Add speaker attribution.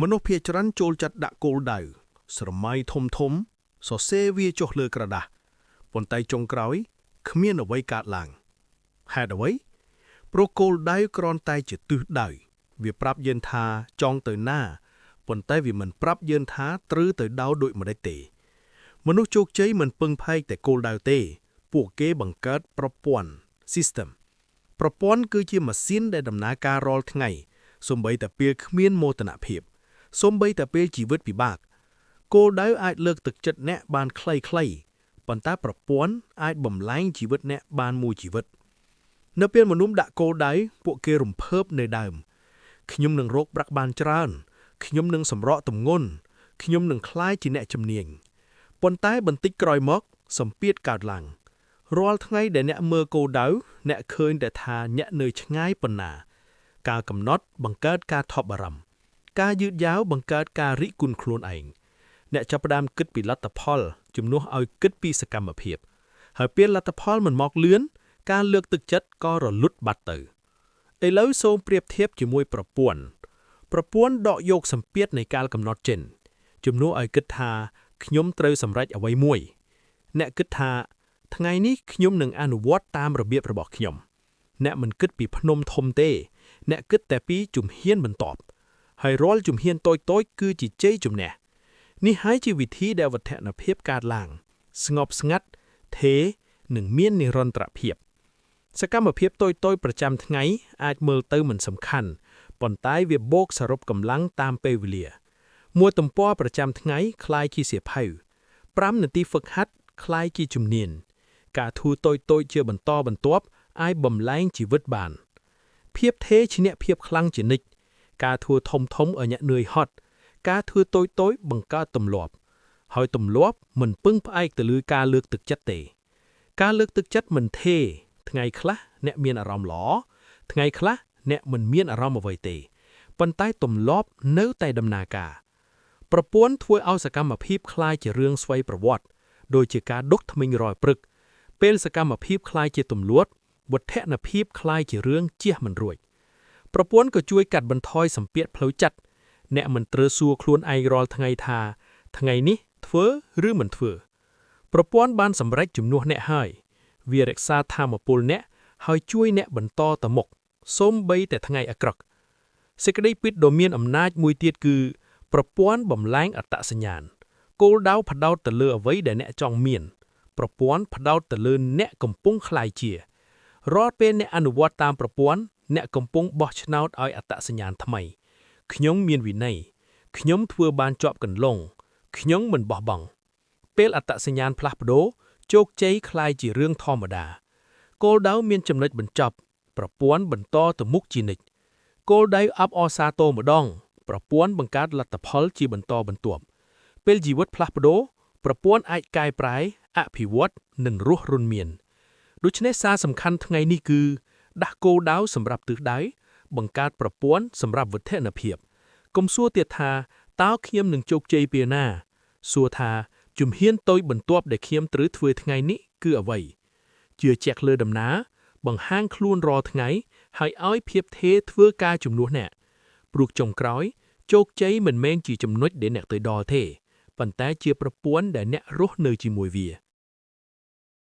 Speaker 1: មនុស្សភាគច្រើនចូលចិត្តដាក់គោលដៅស្រមៃធំធំសរសេរវាចុះលើក្រដាសប៉ុន្តែចុងក្រោយគ្មានអ្វីកើតឡើងហេតុអ្វីព្រោះគោលដៅគ្រាន់តែជាទិសដៅវាប្រាប់យើងថាចង់ទៅណាប៉ុន្តែវាមិនប្រាប់យើងថាត្រូវទៅដល់ដូចម្តេចទេ មនុស្សជោគជ័យមិនពឹងផ្អែកតែគោលដៅទេ ពួកគេបង្កើតប្រព័ន្ធ system ប្រព័ន្ធគឺជាម៉ាស៊ីនដែលដំណើរការរាល់ថ្ងៃសូម្បីតែពេលគ្មានមោទនភាពសូម្បីតែពេលជីវិតពិបាកគោលដៅអាចលើកទឹកចិត្តអ្នកបានខ្លីៗប៉ុន្តែប្រព័ន្ធអាចបំលែងជីវិតអ្នកបានមួយជីវិត នៅពេលមនុស្សដាក់គោលដៅពួកគេរំភើបនៅដើមខ្ញុំនឹងរកប្រាក់បានច្រើនខ្ញុំនឹងសម្រកទម្ងន់ខ្ញុំនឹងក្លាយជាអ្នកជំនាញប៉ុន្តែបន្តិចក្រោយមកសម្ពាធកើតឡើងរាល់ថ្ងៃដែលអ្នកមើលគោលដៅអ្នកឃើញតែថាអ្នកនៅឆ្ងាយប៉ុណ្ណា ការកំណត់បង្កើតការថប់បារម្ភការយឺតយ៉ាវបង្កើតការរិះគន់ខ្លួនឯងអ្នកចាប់ផ្ដើមគិតពីលទ្ធផលជំនួសឲ្យគិតពីសកម្មភាពហើយពេលលទ្ធផលមិនមកលឿនការលើកទឹកចិត្តក៏រលត់បាត់ទៅឥឡូវសូមប្រៀបធៀបជាមួយប្រព័ន្ធប្រព័ន្ធដកយកសម្ពាធនៃការកំណត់ចេញជំនួសឲ្យគិតថាខ្ញុំត្រូវសម្រេចអ្វីមួយអ្នកគិតថាថ្ងៃនេះខ្ញុំនឹងអនុវត្តតាមរបៀបរបស់ខ្ញុំអ្នកមិនគិតពីភ្នំធំទេ អ្នកគិតតែពីជំហានបន្ទាប់ហើយរាល់ជំហានតូចៗគឺជាជ័យជំនះនេះហើយជាវិធីដែលវឌ្ឍនភាពកើតឡើងស្ងប់ស្ងាត់ថេរនិងមាននិរន្តរភាពសកម្មភាពតូចៗប្រចាំថ្ងៃអាចមើលទៅមិនសំខាន់ប៉ុន្តែវាបូកសរុបកម្លាំងតាមពេលវេលា មួយទំព័រប្រចាំថ្ងៃក្លាយជាសៀវភៅ5នាទីហ្វឹកហាត់ក្លាយជាជំនាញការធ្វើតូចៗជាបន្តបន្ទាប់អាចបំលែងជីវិតបាន ភាពថេរឈ្នះភាពខ្លាំងជានិច្ចការធ្វើធំធំឲ្យអ្នកនឿយហត់ការធ្វើតូចតូចបង្កើតទម្លាប់ហើយទម្លាប់មិនពឹងផ្អែកទៅលើការលើកទឹកចិត្តទេ ការលើកទឹកចិត្តមិនថេរថ្ងៃខ្លះអ្នកមានអារម្មណ៍ល្អថ្ងៃខ្លះអ្នកមិនមានអារម្មណ៍អ្វីទេប៉ុន្តែទម្លាប់នៅតែដំណើរការប្រព័ន្ធធ្វើឲ្យសកម្មភាពក្លាយជារឿងស្វ័យប្រវត្តិដូចជាការដុសធ្មេញរាល់ព្រឹកពេលសកម្មភាពក្លាយជាទម្លាប់វឌ្ឍនភាពក្លាយជារឿងជៀសមិនរួច ប្រព័ន្ធក៏ជួយកាត់បន្ថយសម្ពាធផ្លូវចិត្តអ្នកមិនត្រូវសួរខ្លួនឯងរាល់ថ្ងៃថា ថ្ងៃនេះធ្វើឬមិនធ្វើ ប្រព័ន្ធបានសម្រេចជំនួសអ្នកហើយវារក្សាថាមពលអ្នកហើយជួយអ្នកបន្តទៅមុខសូម្បីតែថ្ងៃអាក្រក់សេចក្តីពិតដ៏មានអំណាចមួយទៀតគឺ ប្រព័ន្ធបំលែងអត្តសញ្ញាណគោលដៅផ្ដោតទៅលើអ្វីដែលអ្នកចង់មាន ប្រព័ន្ធផ្ដោតទៅលើអ្នកកំពុងក្លាយជា រាល់ពេលអ្នកអនុវត្តតាមប្រព័ន្ធអ្នកកំពុងបោះឆ្នោតឲ្យអត្តសញ្ញាណថ្មីខ្ញុំមានវិន័យខ្ញុំធ្វើបានជាប់កន្លងខ្ញុំមិនបោះបង់ពេលអត្តសញ្ញាណផ្លាស់ប្ដូរជោគជ័យក្លាយជារឿងធម្មតាគោលដៅមានចំណុចបញ្ចប់ប្រព័ន្ធបន្តទៅមុខជានិច្ចគោលដៅអបអរសាទរម្ដង ប្រព័ន្ធបង្កើតលទ្ធផលជាបន្តបន្ទាប់ពេលជីវិតផ្លាស់ប្ដូរប្រព័ន្ធអាចកែប្រែអភិវឌ្ឍនិងរស់រនមាន ដូច្នេះសារសំខាន់ថ្ងៃនេះគឺដាក់គោលដៅសម្រាប់ទិសដៅបង្កើតប្រព័ន្ធសម្រាប់វឌ្ឍនភាពកុំសួរទៀតថាតើខ្ញុំនឹងជោគជ័យពេលណាសួរថាជំហានតូចបន្ទាប់ដែលខ្ញុំត្រូវធ្វើថ្ងៃនេះគឺអ្វីជឿជាក់លើដំណើរបង្ហាញខ្លួនរាល់ថ្ងៃហើយឲ្យភាពថេរធ្វើការជំនួសអ្នកព្រោះចុងក្រោយជោគជ័យមិនមែនជាចំណុចដែលអ្នកទៅដល់ទេប៉ុន្តែជាប្រព័ន្ធដែលអ្នករស់នៅជាមួយវា។